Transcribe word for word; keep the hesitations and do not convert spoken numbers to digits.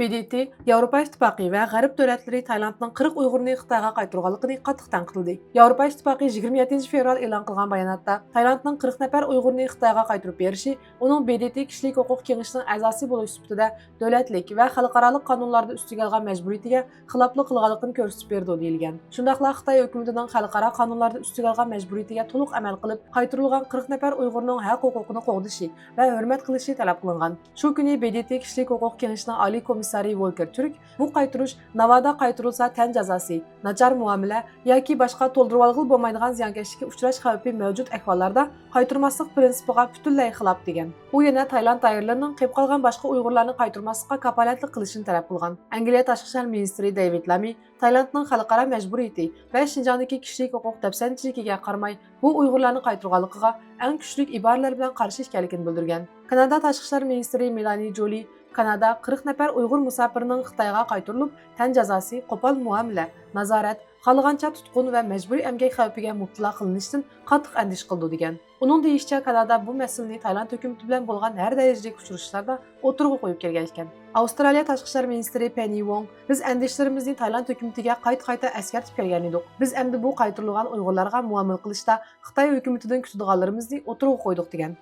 ب د ت ياۋروپا ئىتتىپاقى ۋە غەرب دۆلەتلىرى تايلاندنىڭ قىرىق ئۇيغۇرنى خىتايغا قايتۇرغانلىقىنى قاتتىق تەنقىدلىدى. ياۋروپا ئىتتىپاقى يىگىرمە يەتتىنچى فېۋرال ئېلان قىلغان باياناتتا، تايلاندنىڭ قىرىق نەپەر ئۇيغۇرنى خىتايغا قايتۇرۇپ بېرىشى ئۇنىڭ ب د ت كىشىلىك ھوقۇق كېڭىشىنىڭ ئەزاسى بولۇش سۈپىتىدە دۆلەتلىك ۋە خەلقئارالىق قانۇنلاردا ئۈستىگە ئالغان مەجبۇرىيىتىگە خىلاپلىق قىلغانلىقىنى كۆرسىتىپ بېرىدۇ، دېيىلگەن. شۇنداقلا خىتاي ھۆكۈمىتىنىڭ خەلقئارا قانۇنلاردا ئۈستىگە ئالغان مەجبۇرىيىتىگە تولۇق ئەمەل قىلىپ، قايتۇرۇلغان قىرىق نەپەر ئۇيغۇرنىڭ ھەق ھوقۇقىنى قوغدىشى ۋە ھۆرمەت قىلىشى تەلەپ قىلىنغان. شۇ كۈنى ب د ت كىشىلىك ھوقۇق كېڭىشىنىڭ ئالىي كومىسسارى ۋولكېر تۈرك بۇ قايتۇرۇش ناۋادا قايتۇرۇلسا تەن جازاسى، ناچار مۇئامىلە ياكى باشقا تولدۇرۇۋالغىلى بولمايدىغان زىيانكەشلىككە ئۇچراش خەۋپى مەۋجۇت ئەھۋاللاردا قايتۇرماسلىق پىرىنسىپىغا پۈتۈنلەي خىلاپ، دېگەن. ئۇ يەنە تايلاند دائىرىلىرىنىڭ قېلىپ قالغان باشقا ئۇيغۇرلارنى قايتۇرماسلىققا كاپالەتلىك قىلىشىنى تەلەپ قىلغان. ئەنگلىيە تاشقى ئىشلار مىنىستىرى دېۋىد لامى تايلاندنىڭ خەلقئارا مەجبۇرىيىتى ۋە شىنجاڭدىكى كىشىلىك ھوقۇق دەپسەندىچىلىكىگە قارىماي، بۇ ئۇيغۇرلارنى قايتۇرغانلىقىغا ئەڭ كۈچلۈك ئىبارىلەر بىلەن قارشى ئىكەنلىكىنى بىلدۈرگەن. كانادا تاشقى ئىشلار مىنىستىرى مېلانى جولى كانادا قىرىق نەپەر ئۇيغۇر مۇساپىرىنىڭ خىتايغا قايتۇرۇلۇپ، تەن جازاسى، قوپال مۇئامىلە، نازارەت، خالىغانچە تۇتقۇن ۋە مەجبۇرىي ئەمگەك خەۋپىگە مۇپتىلا قىلىنىشتىن قاتتىق ئەندىشە قىلىدۇ، دېگەن. ئۇنىڭ دېيىشىچە، كانادا بۇ مەسىلىنى تايلاند ھۆكۈمىتى بىلەن بولغان ھەر دەرىجىلىك ئۇچرىشىشلاردا ئوتتۇرىغا قويۇپ كەلگەن ئىكەن. ئاۋسترالىيە تاشقى ئىشلار مىنىستىرى پېننى ۋوڭ، بىز ئەندىشىلىرىمىزنى تايلاند ھۆكۈمىتىگە قايتا-قايتا ئەسكەرتىپ كەلگەن ئىدۇق. بىز ئەمدى بۇ قايتۇرۇلغان ئۇيغۇرلارغا مۇئامىلە قىلىشتا خىتاي ھۆكۈمىتىدىن كۈتىدىغانلىرىمىزنى ئوتتۇرىغا قويدۇق، دېگەن.